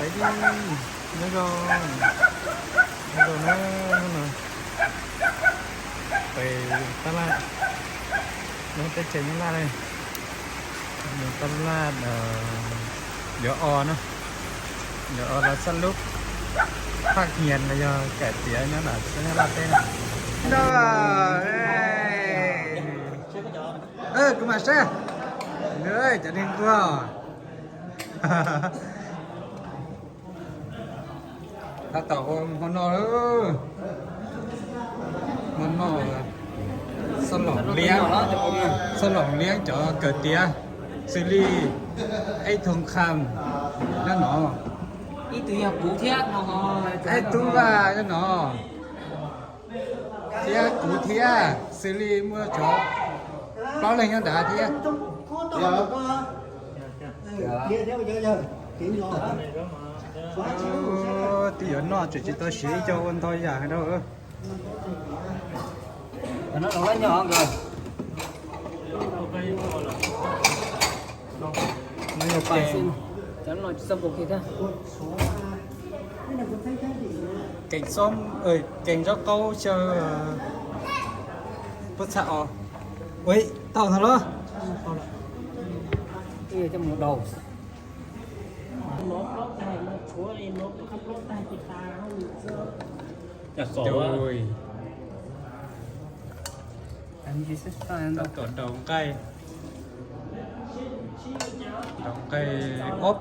Nyob zoo, nyob zoo na, hnub no pem tab laj, nyob teb chaws Nyab Laj ne, nyob tab laj, yuav o na, yuav o los xab lub, phaj nyias los yog kawm tiav nyob nram Nyab Laj teb na. Kuv mam saib, cov neeg tuag. Tab tom ua hmo noj, hmo noj, xab laum liab, xab laum liab cov kawm tiav, xws li Ej Thoos Kham nyob no, Ej Tub Vaj nyob no, thiab kuv thiab, xws li muaj cov plaub leeg nyob nrad thiab. Twb yuav noj tseem tsis tau siv ib co ua ntau yam rau. Keem xoob, keem zaub qaub xyaw, puab txhaj os. Ua tau no los. Tab tom daus nqaij, daus nqaij ob.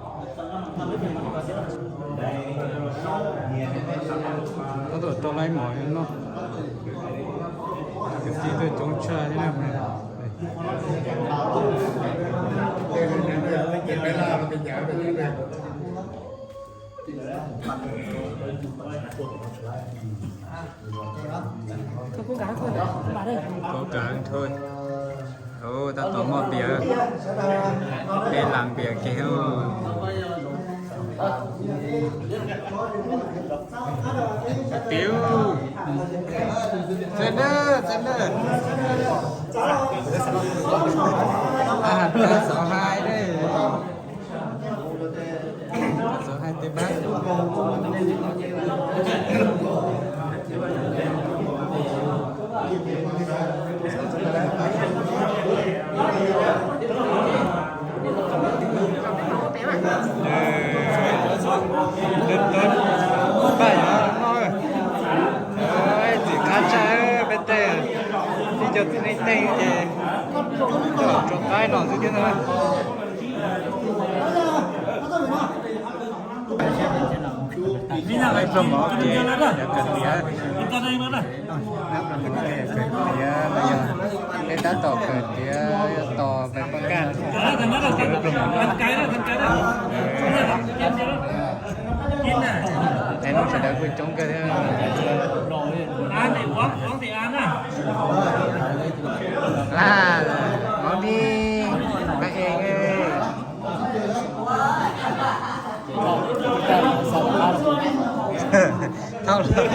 Tab tom rau laib mov noj, kwv tij tuaj coob tshaj thiab na. Koob kav nrho, tab tom muaj pias, peb lam pias kev. Tiuv, txawm na, txawm na. Xov hais, xov hais tej pab. Paj no, txim qab tshaj peb tej, ib co txiv neej teej ces rov qaib no xwb thiab na. Ib pluag mov ces yog kawm tiav, ib pluag mov ces kawm tiav no yog peb tab tom kawm tiav tos peb poj kaj. Es no sawv daws kuj coob kawg thiab. Mov mi, mas es thauj los.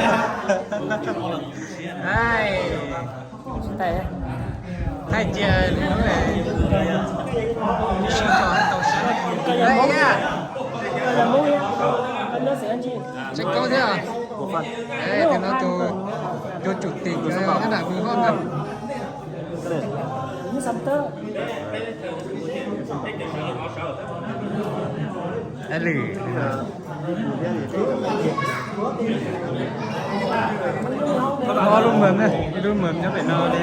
Thaij cia ib sij tau sab. Tseem koob thiab. Tus no tus chủ tịch nab nram Vinh Hob ntag. Lwm no lub mem, lub mem nyob pem no li,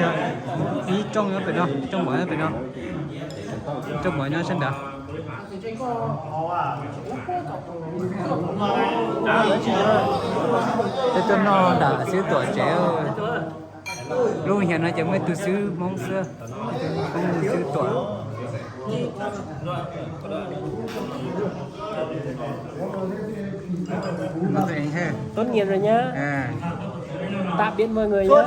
ib rooj nyob pem no, rooj mov nyob pem no, rooj mov nyob sab nrad. Peb tuaj noj nram xib hwb Tuam tsev. Lub hiam no ces muaj ib tug xib hwb Hmoob xwb, Hmoob xib hwb Tuam. Tốt nghiệp rồi nhá. Tạm biệt mọi người nhá.